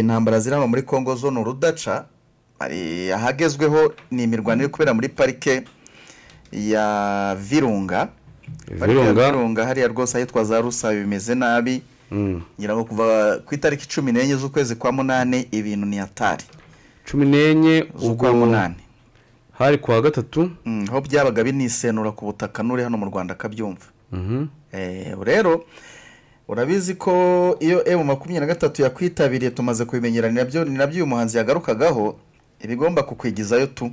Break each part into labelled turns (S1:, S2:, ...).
S1: Intambara ziri hano muri Congo zo ni urudaca. Hari ahagezweho, ni imirwano iri kubera muri parike ya Virunga. Parike ya
S2: Virunga.
S1: Virunga hariya rwose ahitwa za Rusayo bimeze nabi. Ngira ngo kuva ku itariki 14 z'ukwezi kwa munani ibintu ni hatari.
S2: 14
S1: z'ukwa
S2: ubwo
S1: munani.
S2: Hari kuwa gatatu.
S1: Aho byabaga binisenura ku butaka, n'uri hano mu Rwanda akabyumva. Rero urabizi ko iyo M23 yakwitabiriye, tumaze kubimenyera, ni nabyo uyu muhanzi yagarukagaho, ibigomba kukwigizayo tu.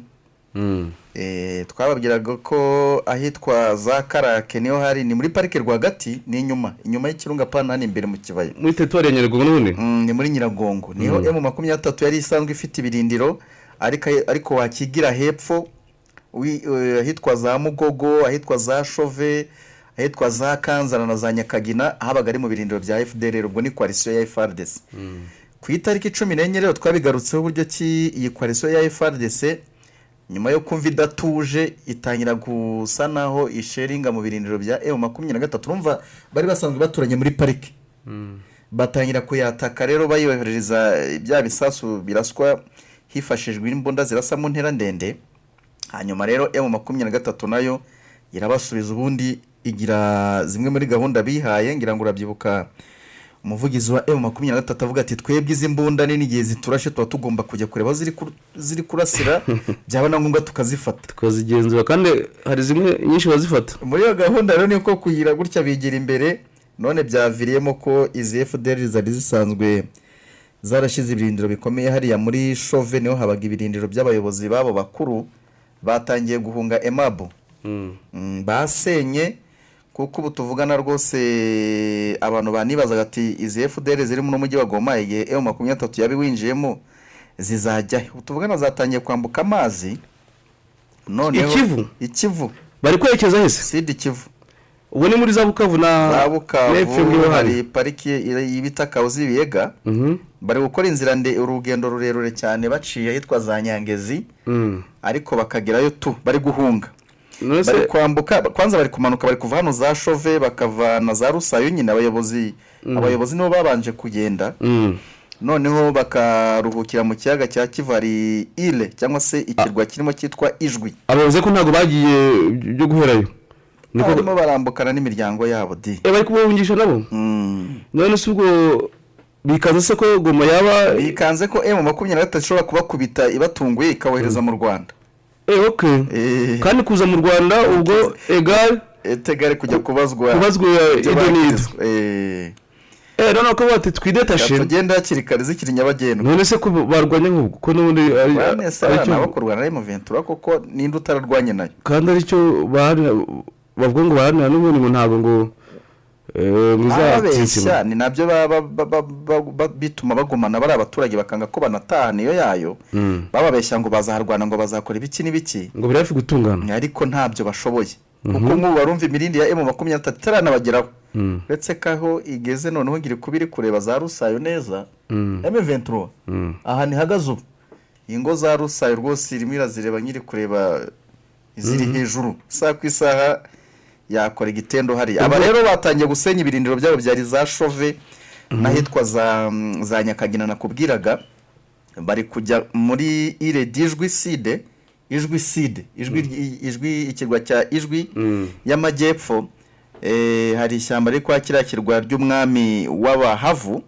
S1: Twababwiraga ko ahitwa za Karake niho hari, ni muri parike rwagati, ni inyuma y'ikirunga, pana hano imbere mu kibaya.
S2: Muri teritwari ya Nyiragongo n'ubundi.
S1: Ni muri Nyiragongo niho M23 yari isanzwe ifite ibirindiro, ariko wakigira hepfo ahitwa za Mugogo, ahitwa za Shove, ahitwa za Kanzana na za Nyakagina habaga ari mu birindiro bya FDLR, ubwo ni coalition ya FARDC. Ku itariki 14 rero twabigarutseho uburyo ki iyi coalition ya FARDC nyuma yo kumva idatuje itangira gusa naho isheringa mu birindiro bya M23. Urumva bari basanzwe baturanye muri parike, batangira kuyataka rero bayoherereza bya bisasu biraswa hifashishijwe imbunda zirasa mu ntera ndende. Hanyuma rero M23 nayo irabasubiza, ubundi igira zimwe muri gahunda bihaye. Ngira ngo urabyibuka umuvugizi wa M23 avuga ati: "Twebwe izi mbunda nini igihe ziturashe tuba tugomba kujya kureba aho ziri kurasira, byaba na ngombwa tukazifata."
S2: Tukazigenzura, kandi hari zimwe nyinshi bazifata.
S1: Muri iyo gahunda rero niko kugira gutya bigira imbere, none byaviriyemo ko izi FDLR zari zisanzwe zarashyize ibirindiro bikomeye hariya muri Shove, niho habaga ibirindiro by'abayobozi babo bakuru, batangiye guhunga emabu. Basenye kuko ubu tuvugana rwose abantu banibazaga ati: "Izi FDLR ziri mu mujyi wa Goma, igihe M23 yabiwinjiyemo zizajya he?" Ubu tuvugana zatangiye kwambuka amazi noneho.
S2: Ikivu?
S1: Ikivu.
S2: Bari kwerekeza hese?
S1: Sud Kivu.
S2: Ubu ni muri za Bukavu na
S1: za Bukavu.
S2: n'epfo ngiyo.
S1: Hari pariki y'ibita Kahuzi-Biega. Bari gukora inzira nde, urugendo rurerure cyane, baciye ahitwa za Nyangezi, ariko bakagerayo tu bari guhunga.
S2: None se
S1: Bari kwambuka, kwanza bari kumanuka, bari kuva hano za Shove, bakava na za Rusayo nyine. Abayobozi nibo babanje kugenda, noneho bakaruhukira mu kiyaga cya Kivu, hari île cyangwa se ikirwa kirimo cyitwa Ijwi.
S2: Abayobozi ko ntabwo bagiye byo guherayo niko?
S1: Barimo barambukana n'imiryango yabo di.
S2: Bari kubahungisha nabo. None se ubwo bikaze se ko Goma yaba
S1: Bikanze ko M23 ishobora kubakubita ibatunguye, ikabohereza mu Rwanda.
S2: Okay. Kandi kuza mu Rwanda ubwo egal
S1: Tegare kujya kubazwa
S2: kubazwa
S1: ibyo
S2: ibyo n'ibyo.
S1: bagirizwa.
S2: Noneho ko bati twidétache.
S1: Tugende hakiri kare zikiri nyabagendwa.
S2: None se ko barwanya nk'ubwo, ko n'ubundi ari
S1: Banese
S2: aricyo
S1: abana bo kurwana na M23 koko, ninde utararwanye nayo?
S2: Kandi aricyo bavuga ngo baharanira n'ubundi, ngo ntabwo ngo
S1: Ababeshya
S2: izatsintsima.
S1: Ni nabyo bituma bagumana bari abaturage, bakanga ko banataha niyo yayo. Bababeshya ngo bazaharwana, ngo bazakora ibiki n'ibiki.
S2: Ngo biri hafi gutungana.
S1: Ariko ntabyo bashoboye, kuko nk'ubu barumva imirindi ya M23 itaranabageraho, uretse ko aho igeze noneho ngira kuba iri kureba za Rusayo neza. M23 ahantu ihagaze ubu, ingo za Rusayo rwose irimo irazireba, nyiri kureba iziri hejuru, isaha ku isaha yakora igitendo hariya. Aba rero batangiye gusenya ibirindiro byabo byari za Shove n'ahitwa za Nyakagina nakubwiraga, bari kujya muri île d'Ijwi Sud, Ijwi Sud, Ijwi, ikirwa cya Ijwi y'Amajyepfo. Hari ishyamba riri kwa kiriya kirwa ry'umwami w'Abahavu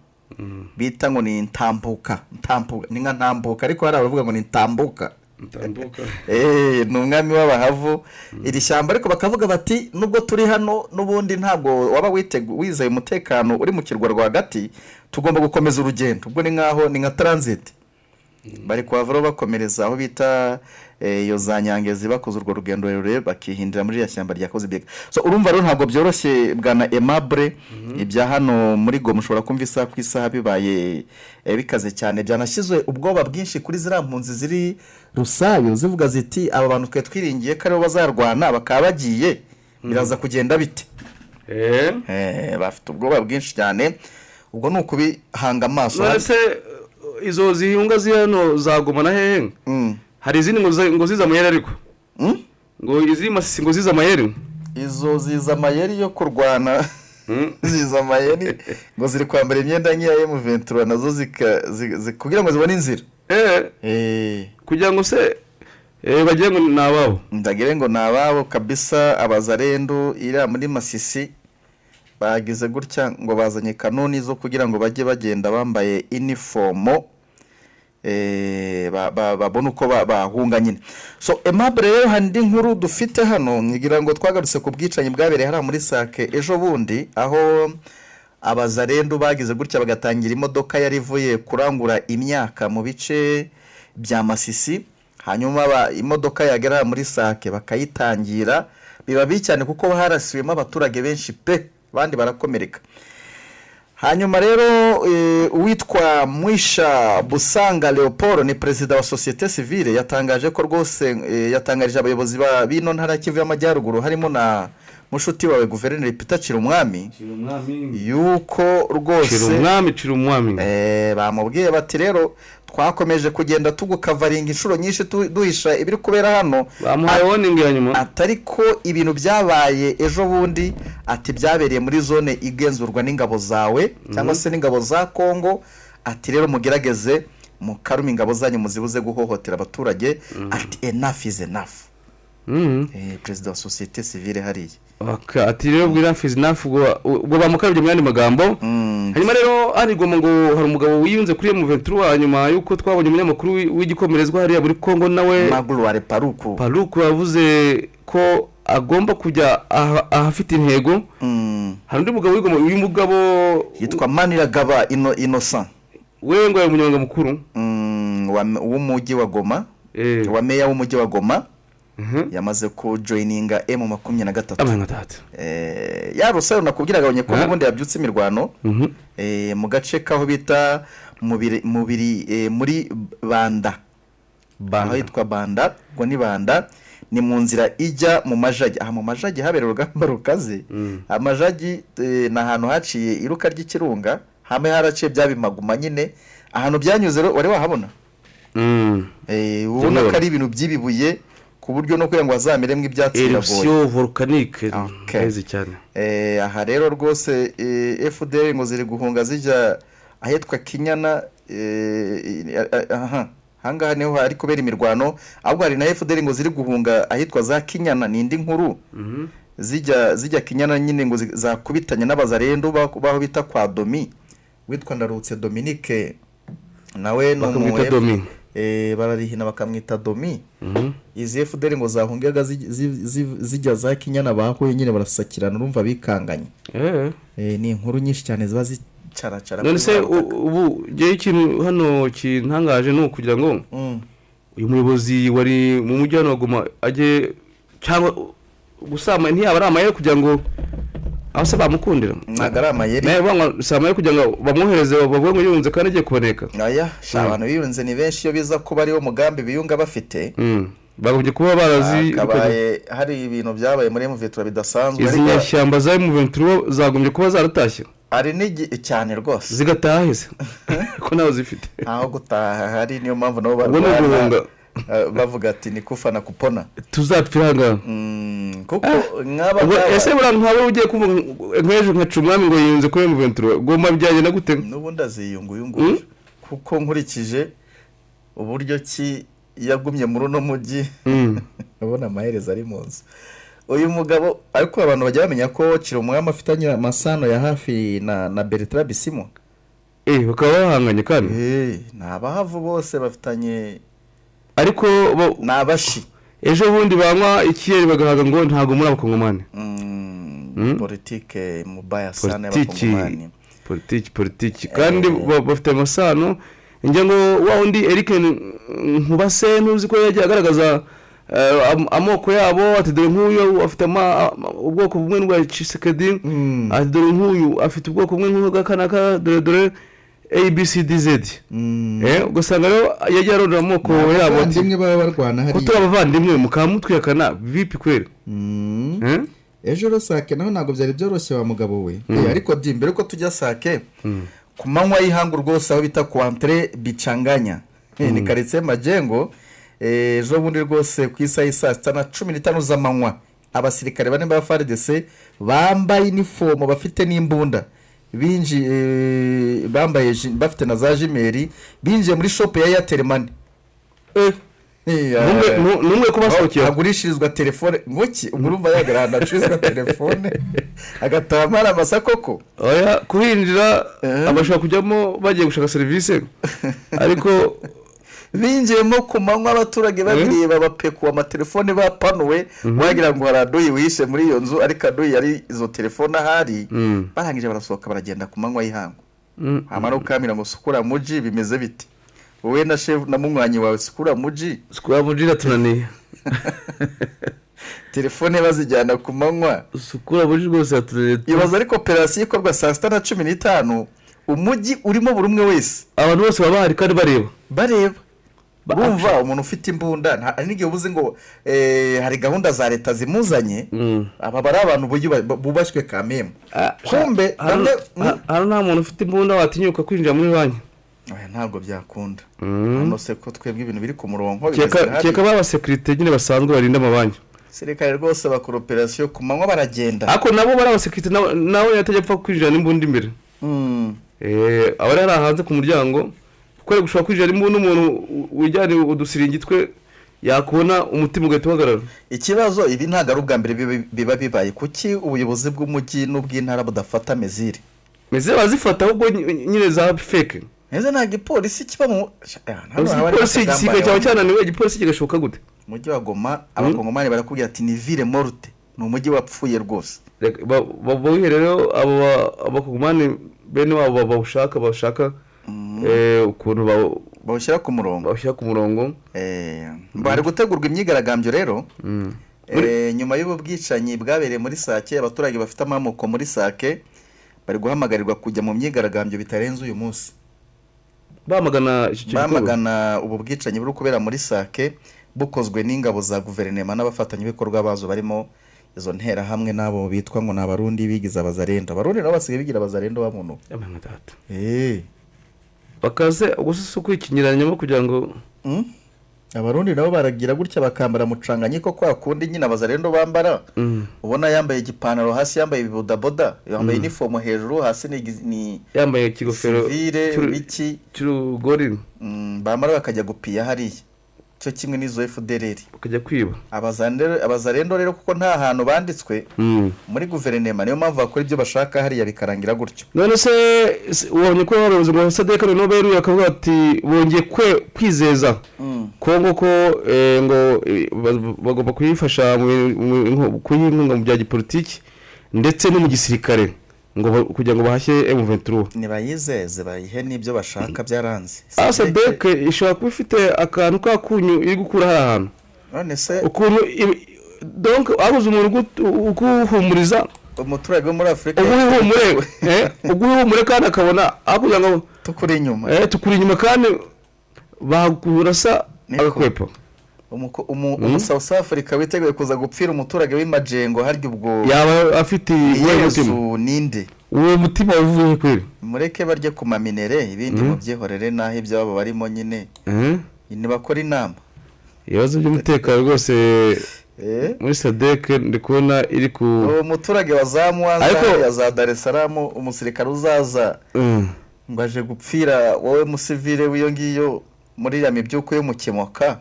S1: bita ngo ni Ntambuka. Ntambuka ni nka Ntambuka, ariko hari abavuga ngo ni Ntambuka.
S2: Ntambuka.
S1: Ni umwami w'Abahavu iri shyamba, ariko bakavuga bati: "Nubwo turi hano n'ubundi ntabwo waba wizeye umutekano uri mu kirwa rwagati, tugomba gukomeza urugendo." Ubwo ni nkaho ni nka transit, bari kuhava rero bakomereza aho bita iyo za Nyangezi, bakoze urwo rugendo rurerure bakihindira muri iriya shyamba rya Kahuzi-Biega. So urumva rero ntabwo byoroshye, bwana Aimable. Ibya hano muri Goma ushobora kumva isaha ku isaha bibaye bikaze cyane, byanashyize ubwoba bwinshi kuri ziriya mpunzi ziri Rusayo, zivuga ziti: "Aba bantu twe twiringiye ko aribo bazarwana bakaba bagiye, biraza kugenda bite?" Bafite ubwoba bwinshi cyane, ubwo ni ukubihanga amaso.
S2: None se izo zihunga ziri hano za Goma na hehe? Hari izindi ngo ziza amayeri ariko ngo izi Masisi ngo ziza amayeri.
S1: Izo ziza amayeri yo kurwana. Zizi amayeri, ngo ziri kwambara imyenda nk'iya M23 nazo kugira ngo zibone inzira.
S2: Kugira ngo se bagire ngo ni ababo.
S1: Ndagire ngo ni ababo kabisa. Abazarendo iriya muri Masisi bagize gutya ngo bazanye kanuni zo kugira ngo bajye bagenda bambaye inifomo, babone uko bahunga nyine. So Aimable, rero hari indi nkuru dufite hano, ngira ngo twagarutse ku bwicanyi bwabereye hariya muri Sake ejo bundi, aho abazarendu bagize gutya bagatangira imodoka yari ivuye kurangura imyaka mu bice bya Masisi, hanyuma imodoka yagera muri Sake bakayitangira. Biba bibi cyane kuko harasiwemo abaturage benshi pe, abandi barakomereka. Hanyuma rero uwitwa Mwisha Busanga Leopold ni perezida wa sosiyete sivile, yatangaje ko rwose yatangarije abayobozi b'ino ntara ya Kivu y'Amajyaruguru, harimo na mushuti wawe guverineri Peter Cirumwami, yuko rwose
S2: Cirumwami
S1: bamubwiye bati rero twakomeje kugenda tugukavaringa inshuro nyinshi duhisha ibiri kubera hano,
S2: bamuhaye warning ya nyuma,
S1: atari ko ibintu byabaye ejo bundi, ati byabereye muri zone igenzurwa n'ingabo zawe cyangwa se n'ingabo za Kongo, ati rero mugerageze mukarume ingabo zanyu muzibuze guhohotera abaturage, ati enough is enough. Perezida wa sosiyete sivile hariya
S2: ati rero enough is enough, ubwo bamukarubye mu yandi magambo. Hanyuma rero hari Goma ngo hari umugabo wiyunze kuri M23 hanyuma yuko twabonye umunyamakuru w'igikomerezwa hariya muri Kongo nawe
S1: Magloire Paluku
S2: yavuze ko agomba kujya ahafite intego. Hari undi mugabo w'Igoma, uyu mugabo
S1: yitwa Maniragaba Innocent,
S2: we ngo ari umunyamabanga mukuru
S1: w'umujyi wa Goma, wa meya w'umujyi wa Goma, yamaze kujoininga M23. Ya rusayo nakubwiraga abonye ko ubundi yabyutse imirwano mu gace kaho bita muri Banda, aho yitwa Banda, ngo ni Banda, ni mu nzira ijya mu Majagi. Aha mu Majagi habera urugamba rukaze. Amajagi ni ahantu haciye iruka ry'ikirunga, hamwe haraciye byabimaguma nyine, ahantu byanyuze wari wahabona. Ubona ko ari ibintu by'ibibuye ku buryo no kugira ngo azameremo ibyatsi
S2: biragoye. Eruption volcanique neza cyane.
S1: Aha rero rwose FDL ngo ziri guhunga zijya ahitwa Kinyana, aha hangaha niho hari kubera imirwano, ahubwo hari na FDL ngo ziri guhunga ahitwa za Kinyana, ni indi nkuru. Zijya Kinyana nyine ngo zakubitanye n'abazarendo baho bita kwa Domi, witwa Ndarutse Dominique nawe no mu bararihina bakamwita Domi. Izi FDL ngo zahungaga zijya za Kinyana bahuye nyine barasakirana, urumva bikanganye. Ni inkuru nyinshi cyane ziba zicaracara.
S2: None se ubu je ikintu hano kintangaje no kugira ngo uyu muyobozi wari mu mujyi hano Goma aje cyangwa gusama ntiyaba ari amayeri kugira ngo aho se bamukundira,
S1: ntago ari amayeri
S2: naye bangwa sama kugira ngo bamwohereze bavuge ngo yunze kandi agiye kuboneka.
S1: Aya abantu biyunze ni benshi, iyo biza kuba ari wo mugambi biyunga bafite
S2: bagombye kuba barazi
S1: kabaye hari ibintu byabaye muri M23
S2: bidasanzwe. Izi nyashyamba za M23 zagombye kuba zaratashye
S1: ari nigi cyane rwose,
S2: zigataha hese ko naho zifite
S1: aho gutaha hari, niyo mpamvu nabo barwana bavuga ati ni kufa na kupona
S2: tuzapfiranga.
S1: Kuko nk'aba
S2: ese bura nkawe ugiye kuvuga nk'ejo nka Cumwami ngo yiyunze kuri M23 goma bijyanye na gute?
S1: N'ubundi aziyunga uyu nguyu, kuko nkurikije uburyo ki yagumye muri uno mujyi ubona amaherezo ari mu nzu uyu mugabo. Ariko abantu bajya bamenya ko Cirumwami afitanye amasano ya hafi na Bertrand Bisimwa,
S2: bakaba bahanganye kandi
S1: ni abahavu bose bafitanye,
S2: ariko
S1: ni abashi.
S2: Ejo bundi banywa ikiyeri bagahaga ngo ntago muri abakongomani.
S1: Politike mubaya sana y'abakongomani,
S2: politiki kandi bafite amasano. Njye ngo wa undi Eric Nkubase ntuzi ko yagiye agaragaza amoko yabo, ati dore nk'uyu afite ubwoko bumwe n'ubwa Tshisekedi, ati dore nk'uyu afite ubwoko bumwe nk'ubwa kanaka, dore ABCDZ. Ugasanga rero yagiye arondora amoko yabo,
S1: abavandimwe baba barwana hariya,
S2: ko turi abavandimwe mukamutwihakana vipi kweri.
S1: Ejo rero Sake naho ntabwo byari byoroshye wa mugabo we. Ariko mbere ko tujya Sake ku manywa y'ihangu rwose aho bita ku entre Bicanganya, ni quartier Majengo, ejo bundi rwose ku isaha y'i saa 6:15 z'amanywa Abasirikare bane ba FARDC bambaye inifomo, bafite n'imbunda, binjiye bambaye bafite na za jumelles, binjiye muri shop ya Airtel Money.
S2: Numwe kubasohokera.
S1: Hagurishirizwa telefone nguki. Ubwo urumva yagera ahantu hacururizwa telefone agataha amara amasa koko?
S2: Oya, kuhinjira abashobora kujyamo bagiye gushaka serivisi, ariko
S1: Binjiyemo ku manywa, abaturage babireba, bapekuwe amatelefone bapanuwe, wagira ngo hari adoyi wihishe muri iyo nzu, ariko adoyi yari izo telefone ahari. Barangije barasohoka, baragenda ku manywa y'ihangu. Hamara ukamira ngo sukura muji bimeze bite, wowe na shefu na munywanyi wawe, sukura muji?
S2: Sukura muji iratunaniye.
S1: Telefone bazijyana ku manywa.
S2: Sukura muji rwose iratunaniye.
S1: Ibaza ariko operasiyo ikorwa saa 6:15, umujyi urimo buri umwe wese.
S2: Abantu bose baba bahari kandi bareba.
S1: Bareba, bumva umuntu ufite imbunda. Hari n'igihe ubuze ngo hari gahunda za leta zimuzanye. Aba bari abantu bubashywe kamemu. Kumbe
S2: Hano
S1: bamwe
S2: hano nta muntu ufite imbunda watinyuka kwinjira muri banki.
S1: Oya, ntabwo byakunda hano se, ko twebwe ibintu biri ku murongo bimeze
S2: Keka
S1: hariya.
S2: Keka ba basekirite nyine basanzwe barinda amabanki.
S1: Sirikare rwose bakora operasiyo ku manywa, baragenda.
S2: Ariko nabo bari abasekirite, nawe yatajya apfa kwinjira n'imbunda imbere. Aba ari hariya hanze ku muryango, kuko ari gushobora kwinjira n'imbunda, umuntu wijyana udusiringi twe yakubona umutima ugahita uhagarara.
S1: Ikibazo, ibi ntabwo ari ubwa mbere biba bibaye. Kuki ubuyobozi bw'umujyi n'ubw'intara budafata mesures?
S2: Meze bazifata ahubwo nyine za fake.
S1: Neza, ntabwo ipolisi kiba mu hano
S2: Uzi
S1: haba harimo
S2: igipolisi, igisirikare cyaba
S1: akagambane.
S2: cyananiwe, igipolisi kigashoboka gute?
S1: Umujyi wa Goma, Abakongomani barakubwira ati ni ville morte, ni umujyi wapfuye rwose.
S2: Reka bawihe rero abo abakongomani bene wabo bawushaka, bashaka ukuntu
S1: bawushyira ku murongo.
S2: Bawushyira ku murongo.
S1: Bari gutegurwa imyigaragambyo rero. Nyuma y'ubu bwicanyi bwabereye muri Sake, abaturage bafite amamoko muri Sake bari guhamagarirwa kujya mu myigaragambyo bitarenze uyu munsi.
S2: Bamagana iki gikorwa.
S1: Bamagana ubu bwicanyi buri kubera muri Sake, bukozwe n'ingabo za guverinoma n'abafatanyabikorwa bazo, barimo izo nterahamwe n'abo bitwa ngo ni Abarundi bigize Abazarendo. Abarundi nabo basigaye bigira Abazarendo bamuntu.
S2: Yamwe data. Bakaze gusa si ukwikinyiranyamo kugira ngo
S1: Abarundi nabo baragira gutya bakambara mucanganyiko kwa kundi nyine Abazarendo bambara. Ubona yambaye igipantaro, hasi yambaye ibibodaboda, yambaye inifomo hejuru, hasi ni
S2: yambaye ikigofero
S1: civile biki.
S2: Cy'urugori.
S1: Bamara bakajya gupiya hariya, cyo kimwe n'izo FDLR.
S2: Bakajya kwiba.
S1: Abazarendo rero, kuko nta hantu banditswe muri guverinoma, niyo mpamvu bakora ibyo bashaka hariya bikarangira gutyo.
S2: None se ubonye ko abayobozi ngo SADC noneho beruye bakavuga bati bongeye kwizeza Kongo ko ngo bagomba kuyifasha kuyiha inkunga mu bya gipolitiki ndetse no mu gisirikare, ngo kugira ngo bahashye M23.
S1: Nibayizeze, bayihe n'ibyo bashaka, byaranze.
S2: SADC ishobora kuba ifite akantu k'akunyu iri gukura hariya hantu.
S1: None se
S2: Ukuntu donc habuze umuntu ukuhumuriza.
S1: Umuturage wo muri Afurika
S2: Uguha ihumure, uguha ihumure kandi akabona aho kugira ngo
S1: tukuri inyuma.
S2: Tukuri inyuma kandi bakurasa.
S1: Niko.
S2: Agakwepa.
S1: Umu South Africa witeguye kuza gupfira umuturage w'imajengo harya ubwo
S2: Yaba afite uwuhe mutima?
S1: Yesu ninde?
S2: Uwo mutima uvuye kweri?
S1: Mureke barye ku maminerais, ibindi mubyihorere, n'aho ibyabo barimo nyine ntibakora inama.
S2: Ibibazo by'umutekano rwose muri SADC ndi kubona iri ku
S1: Uwo muturage wa za Mwanza, ya za Dar es Salaam, umusirikare uzaza ngo aje gupfira wowe musivile w'iyo ngiyo muri iriya mibyuko yo mu Kimoka.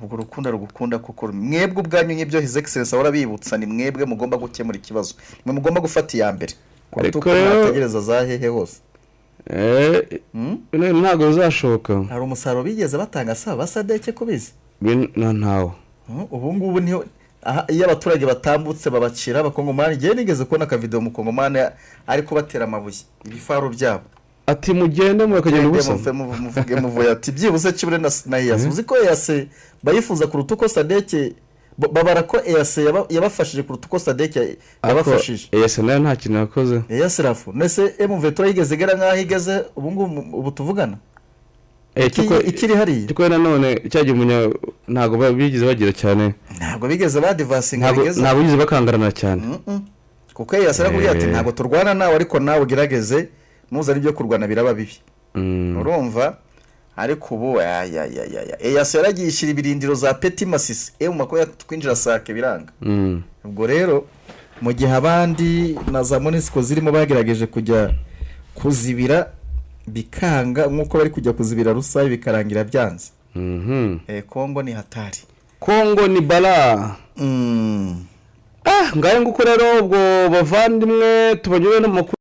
S1: Ubwo urukundo rugukunda kuko mwebwe ubwanyu, nk'ibyo His Excellence ahora bibutsa, ni mwebwe mugomba gukemura ikibazo, mwe mugomba gufata iya mbere kuruta
S2: Ariko
S1: uko mwategereza za hehe hose.
S2: Bino ntabwo bizashoboka.
S1: Hari umusaruro bigeze batanga asaba ba SADC kubizi?
S2: Ntawo.
S1: Ubu ngubu niho aha, iyo abaturage batambutse babacira Abakongomani. Ngewe nigeze kubona akavidewo, Umukongomani ari kubatera amabuye ibifaru byabo.
S2: Ati mugende mukagenda ubusa.
S1: Muve muvuge muvuye ati byibuze kibure na EAC. Uzi ko EAC bayifuza kuruta uko SADC babara ko EAC yabafashije kuruta uko SADC yabafashije.
S2: EAC nayo nta kintu yakoze.
S1: EAC rafu nese M23 yigeze igera nk'aho igeze ubu ngubu, ubu tuvugana? Ikiri hariya.
S2: Cyokora nanone cyagiye umunya ntabwo bigeze bagira cyane.
S1: Ntabwo bigeze badivasinga
S2: Ntabwo
S1: bigeze.
S2: Ntabwo bigeze bakangarana cyane.
S1: Kuko EAC arakubwira ati ntabwo turwana nawe, ariko nawe ugerageze nuzana ibyo kurwana biraba bibi. Urumva Ariko ubu ayayayaya, EAC yaragiye ishyira ibirindiro za Petit Masisi, M23 kwinjira Sake biranga. Ubwo rero mu gihe abandi na za MONUSCO zirimo bagerageje kujya kuzibira bikanga, nk'uko bari kujya kuzibira Rusayi bikarangira byanze. Kongo ni hatari.
S2: Kongo ni bara. Ah, ngayo nguko rero. Ubwo bavandimwe, tubanyure no mu makuru.